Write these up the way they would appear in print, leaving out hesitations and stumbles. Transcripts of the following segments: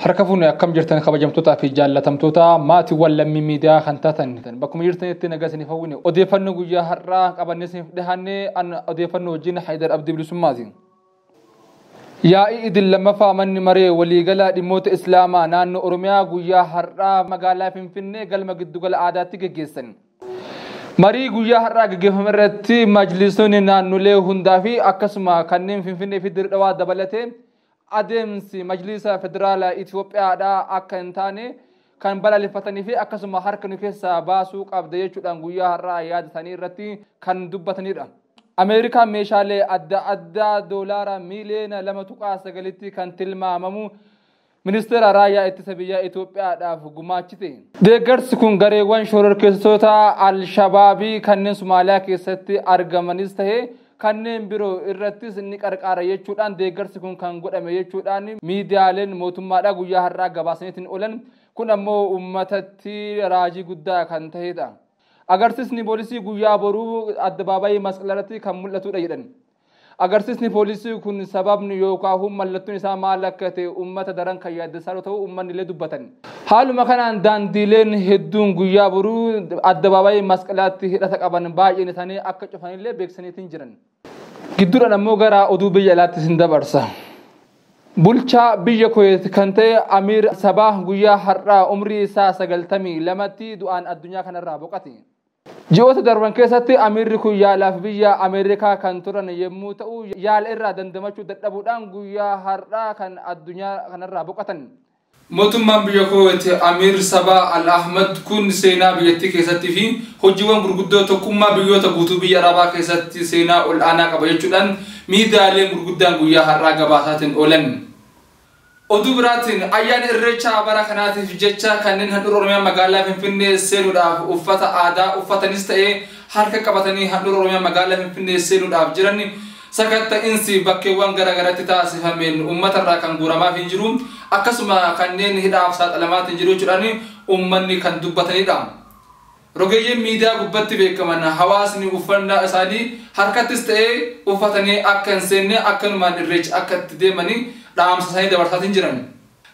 Harka fuunee akkam jirtan kabajamtootaa fi jaallatamtoota maatiiwwan lammii miidiyaa kan taatan bakkuma jirtanitti nagaa isiniif hawwine odeeffannoo guyyaa har'aa qabannee isiniif dhiyaanne an odeeffannoo wajjin Haayidar Abdii Bilisummaati. Yaa'ii idil lammaffaa manni maree waliigalaa dhimmoota Islaamaa naannoo Oromiyaa guyyaa har'aa magaalaa Finfinnee galma giddugala aadaatti geggeessan. Marii guyyaa har'aa geggeeffame irratti majlisoonni naannolee hundaa fi akkasuma kanneen Finfinnee fi Dirre Dhawaa dabalatee adeemsi majlisa federaalaa Itoophiyaadhaa akka hin taane kan balaaleffatanii fi akkasuma harka nu keessaa baasuu qabda jechuudhaan guyyaa har'aa yaada isaanii irratti kan dubbatanidha. Ameerikaan meeshaalee adda addaa doolaara miiliyoona 2.9tti kan tilmaamamu ministeera raayyaa ittisa biyyaa Itoophiyaadhaaf gumaachite. Deeggarsi kun gareewwan shororkeessitoota Alshabaabii kanneen Somaaliyaa keessatti argamanis ta'ee kanneen biroo irrattis ni qarqaara jechuudhaan deeggarsi kun kan godhame jechuudhaan miidiyaaleen mootummaadhaa guyyaa har'aa gabaasaniitiin oolan kun ammoo uummatatti raajii guddaa kan ta'edha. Agarsiisni poolisii guyyaa boruu addabaabayii masqalaa irratti kan mul'atudha jedhan. Agarsiisni poolisii kun sababni yookaan mallattoon isaa maal akka ta'e uummata daran kan yaaddessaa yoo ta'u uummanni illee dubbatan. Haaluma kanaan daandiileen hedduun guyyaa boruu addabaabayii masqalaatti hidhata qaban baay'een isaanii akka cufanillee beeksisaniitiin jiran. Gidduudhaan ammoo gara oduu biyya alaatti isin dabarsa. Bulchaa biyya Kuweet kan ta'e Amiir Sabaa guyyaa har'aa umrii isaa 92tti du'aan addunyaa kanarraa boqote. Ji'oota darban keessatti Amiirri kun yaalaaf biyya Ameerikaa kan turan yommuu ta'u yaala irraa dandamachuu dadhabuudhaan guyyaa har'aa kan addunyaa kanarraa boqotan. Mootummaan biyya Kuweet Amiir Sabaa Al-Ahmad kun seenaa biyyattii keessattii fi hojiiwwan gurguddoo tokkummaa biyyoota guutuu biyya Arabaa keessatti seenaa ol'aanaa qaba jechuudhaan miidiyaaleen gurguddaan guyyaa har'aa gabaasaatiin oolan. Oduu biraatiin ayyaana irreechaa bara kanaatiif jecha kanneen handhuura Oromiyaa magaalaa Finfinnee seenuudhaaf uffata aadaa uffatanis ta'ee harka qabatanii handhuura Oromiyaa magaalaa Finfinnee seenuudhaaf jiran sakatta'insi bakkeewwan garaagaraatti taasifameen uummatarraa kan guuramaaf hin jiru akkasuma kanneen hidhaaf saaxilamaa hin jiru jechuudhaan uummanni kan dubbatanidha. Rogeeyyiin miidiyaa gubbatti beekaman hawaasni uffannaa isaanii harkattis ta'ee uffatanii akka hin seenne akkanumaan irreecha akka itti deemanii dhaamsa isaanii dabarsaatiin jiran.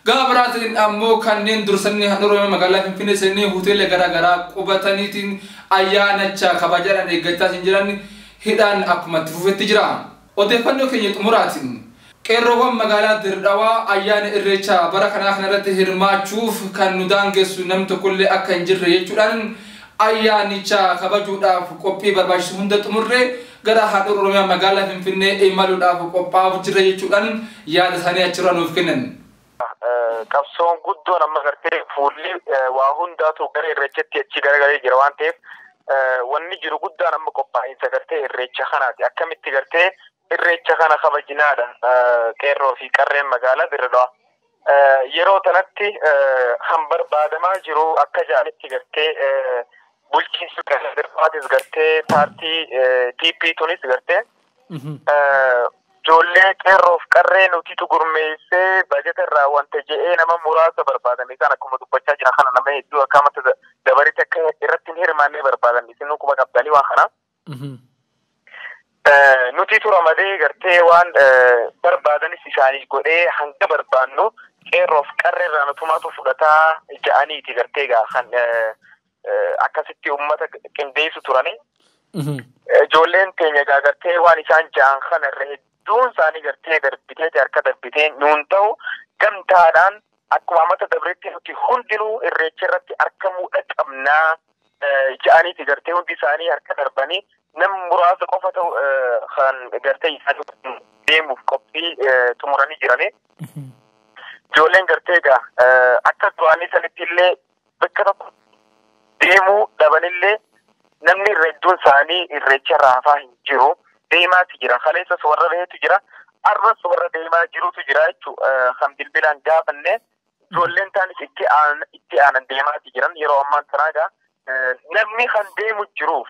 Gama biraatiin ammoo kanneen dursanii handhuura Oromiyaa magaalaa Finfinnee seenanii hoteela garaagaraa qubataniitiin ayyaanicha kabajaadhaan eeggachaa hin jiran hidhaan akkuma itti fufetti jira. Odeeffannoo keenya xumuraatiin qeerroowwan magaalaa Dirre Dhawaa ayyaana irreechaa bara kanaa kanarratti hirmaachuuf kan nu daangessu namni tokkollee akka hin jirre jechuudhaan ayyaanicha kabajuudhaaf qophii barbaachisu hunda xumurree gara handhuura Oromiyaa magaalaa Finfinnee imaluudhaaf qophaa'uuf jirra jechuudhaan yaada isaanii achirraa nuuf kennan. Qabsoon guddoon amma gartee fuulli waa hundaatu gara irreechatti achi garagalee jira waan ta'eef wanni jiru guddaan amma qophaa'insa gartee irreecha kanaati. Akkamitti gartee irreecha kana kabajinaadha qeerroo fi qarreen magaalaa Dirre Dhawaa. Yeroo tanatti kan barbaadamaa jiru akka jaalitti gartee bulchiinsi magaalaa Dirre Dhawaatis gartee paartii PP tunis gartee ijoollee qeerroof qarree nutitu gurmeessee bajeta irraa wanta je'ee nama muraasa barbaadan isaan akkuma dubbachaa jiran kana nama hedduu akka amata dabaritti akka irratti hin hirmaannee barbaadan isin quba qabdanii waan kana. Nutitu ramadee gartee waan barbaadanis isaanii godhee hanga barbaannu qeerroof qarree irraa nutumaatu fudhataa ja'aniiti gartee gaa kan akkasitti uummata qindeessu turani. Ijoolleen keenya gaa gartee waan isaan ja'an kana irra hedduun isaanii gartee darbitee harka darbitee nuun ta'u gamtaadhaan akkuma amata dabreetti nuti hundinuu irreecha irratti argamuudha qabnaa ja'aniiti gartee hundi isaanii harka darbanii nam muraasa qofa ta'u kan gartee isaanii deemuuf qophii xumuranii jirani. Ijoolleen gartee egaa akka duraanii sanitti illee bakka tokko deemuu dhabanillee namni irra hedduun isaanii irreecha irraa hafaa hin jiru. Deemaatu jira. Kaleessas warra baheetu jira. Arras warra deemaa jirutu jira jechuudha. Kan bilbilaan gaafanne ijoolleen taanis itti aanan deemaatu jiran yeroo ammaan tanaa egaa namni kan deemu jiruuf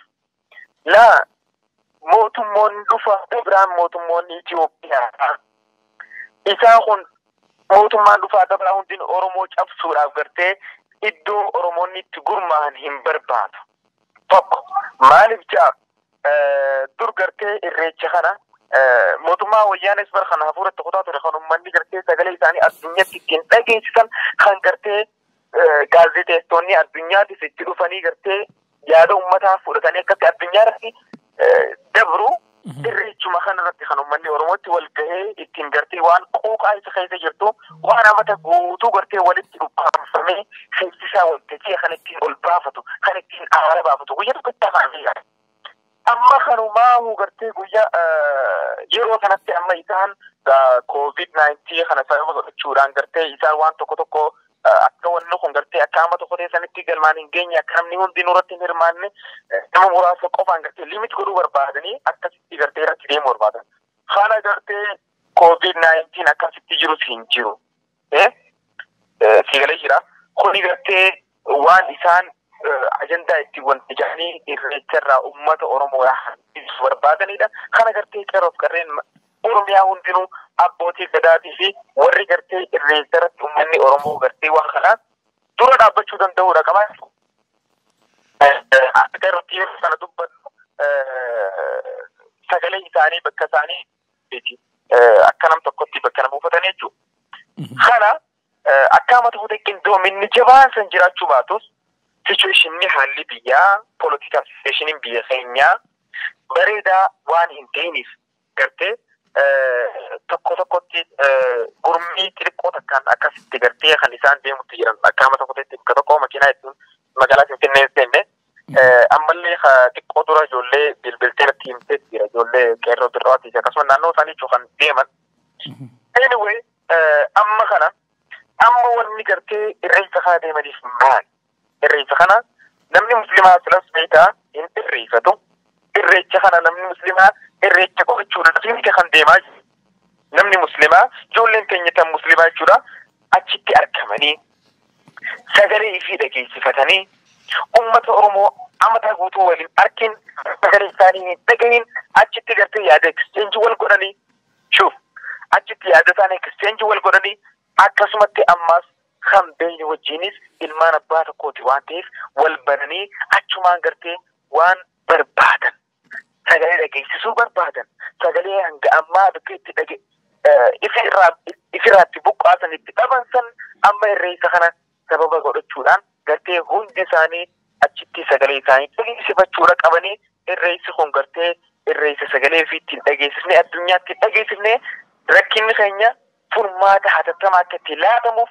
laa mootummoonni dhufa biraan mootummoonni Itoophiyaa isaan kun mootummaan dhufaa dabraa hundin Oromoo cabsuudhaaf gartee iddoo Oromoonni itti gurmaa'an hin barbaadu. Tokko maaliif ja'a dur gartee irreecha kana Mootummaa wayyaanis bara kana hafuuratti kutaa ture kan uummanni gartee sagalee isaanii addunyaatti ittiin dhageessisan kan gartee gaazexeessitoonni addunyaattis itti dhufanii gartee yaada uummataa fudhatanii akkatti addunyaa irratti dabru irreechuma kanarratti kan uummanni Oromootti wal gahee ittiin gartee waan quuqaa isa keessa jirtu waan amata guutuu gartee walitti dhukaanfamee seessisaa waltajjii kan ittiin ol baafatu kan ittiin aara baafatu guyyaa tokkotti afaan. Amma kanumaahu gartee guyyaa yeroo kanatti amma isaan COVID-19 kana sababa godhachuudhaan gartee isaan waan tokko tokko akka wanni kun gartee akka amma tokko teessanitti galmaan hin geenye akka namni hundi nurratti hin hirmaanne nama muraasa qofaan gartee limit godhuu barbaadanii akkasitti gartee irratti deemuu barbaadan. Kana gartee COVID-19 akkasitti jirus hin jiru. Sigalee jira. Kuni gartee waan isaan ajandaa itti wanti jedhanii irreecharraa uummata Oromoo barbaadanidha. Kana gartee qeerroof qarreen Oromiyaa hundinuu abbootii gadaatii fi warri gartee irreecharratti uummanni Oromoo gartee waan kana dura dhaabbachuu danda'uudha qaba. Akka irratti yeroo kana dubbannu sagalee isaanii bakka isaanii akka nam tokkotti bakka nama buufatan jechuudha. Kana akka amata fuute qindoominni jabaan san jiraachuu baatus situationni haalli biyyaa political situationiin biyya keenyaa bareedaa waan hin ta'iniif gartee tokko tokkotti gurmii xixiqqoo takkaan akkasitti gartee kan isaan deemutti jiran akka amma tokkotti bakka tokko makiinaa hedduun magaalaa Finfinnee seenne ammallee xiqqoo dura ijoollee bilbiltee irratti himtee jira ijoollee qeerroo birraati akkasuma naannoo isaanii jechuu kan deeman. Anyway amma kana amma wanni gartee irreessa kana deemaniif maali? Irreessa kana namni musliimaa silas beekaa hin irreeffatu. Irreecha kana namni musliimaa irreecha qofachuudhaaf miti kan deemaa jiru. Namni musliimaa ijoolleen keenya tan musliimaa jechuudha achitti argamanii sagalee ifii dhageessifatanii uummata Oromoo amataa guutuu waliin arkin sagalee isaanii hin dhagahin achitti gartee yaada exchange wal godhanii shuuf achitti yaada isaanii exchange wal godhanii akkasumatti ammas kan beeyni wajjinis ilmaan abbaa tokkooti waan ta'eef wal bananii achumaan gartee waan barbaadan sagalee dhageessisuu barbaadan sagalee hanga ammaa bakka itti dhage ifirraatti buqqaasan itti dhaban san amma irreessa kana sababa godhachuudhaan gartee hundi isaanii achitti sagalee isaanii dhageessifachuudha qabanii irreessi kun gartee irreessa sagalee fi ittiin dhageessifne addunyaatti dhageessifne rakkinni keenya furmaata hatattamaa akka itti laatamuuf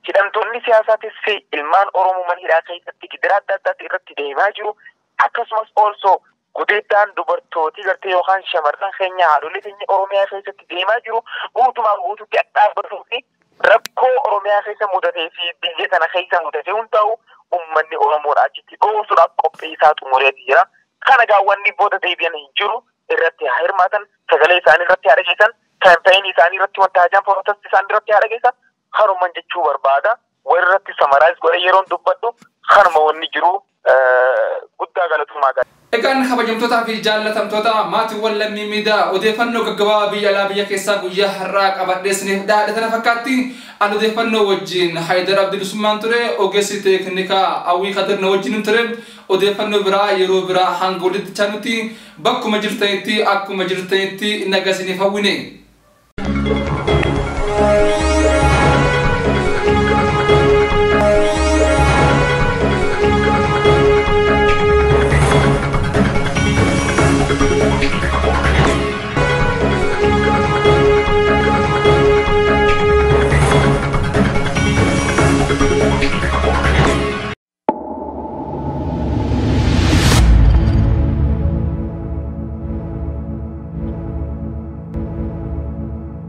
hidhamtoonni siyaasaatis ilmaan Oromoo mana hidhaa keessatti gidiraa adda addaatti irratti deemaa jiru. Akkasumas also gudeeddaan dubartootii gartee yookaan shamarran keenya haadholii keenya Oromiyaa keessatti deemaa jiru guutumaan guututti akka dhaabbatuu fi rakkoo Oromiyaa keessa mudatee fi biyya kana keessa mudatee hundaa'u uummanni Oromoodha achitti dhoosuudhaaf qophii isaa xumureeti jira. Kana gaawwanni booda deebi'an hin jiru irratti haa hirmaatan sagalee isaanii irratti haa dhageessan kaampeenii isaanii irratti wanta hajaan protest isaanii irratti haa dhageessan haruman jechuu barbaada. Warratti summarize godhee yeroon dubbadhu kanuma wanni jiru guddaa galatumaa ga'a. Egaan kabajamtootaa fi jaallatamtoota maatiiwwan lammii miidiyaa odeeffannoo gaggabaabaa biyya alaa biyya keessaa guyyaa har'aa qabadhee isiniif dhiyaadhe tana fakkaatti. An odeeffannoo wajjin Haayidar Abdilusummaan ture ogeessi teeknikaa Awwii Kadir na wajjin ture odeeffannoo biraa yeroo biraa hanga walitti chaanutti bakkuma jirtanitti akkuma jirtanitti nagaa isiniif hawwine.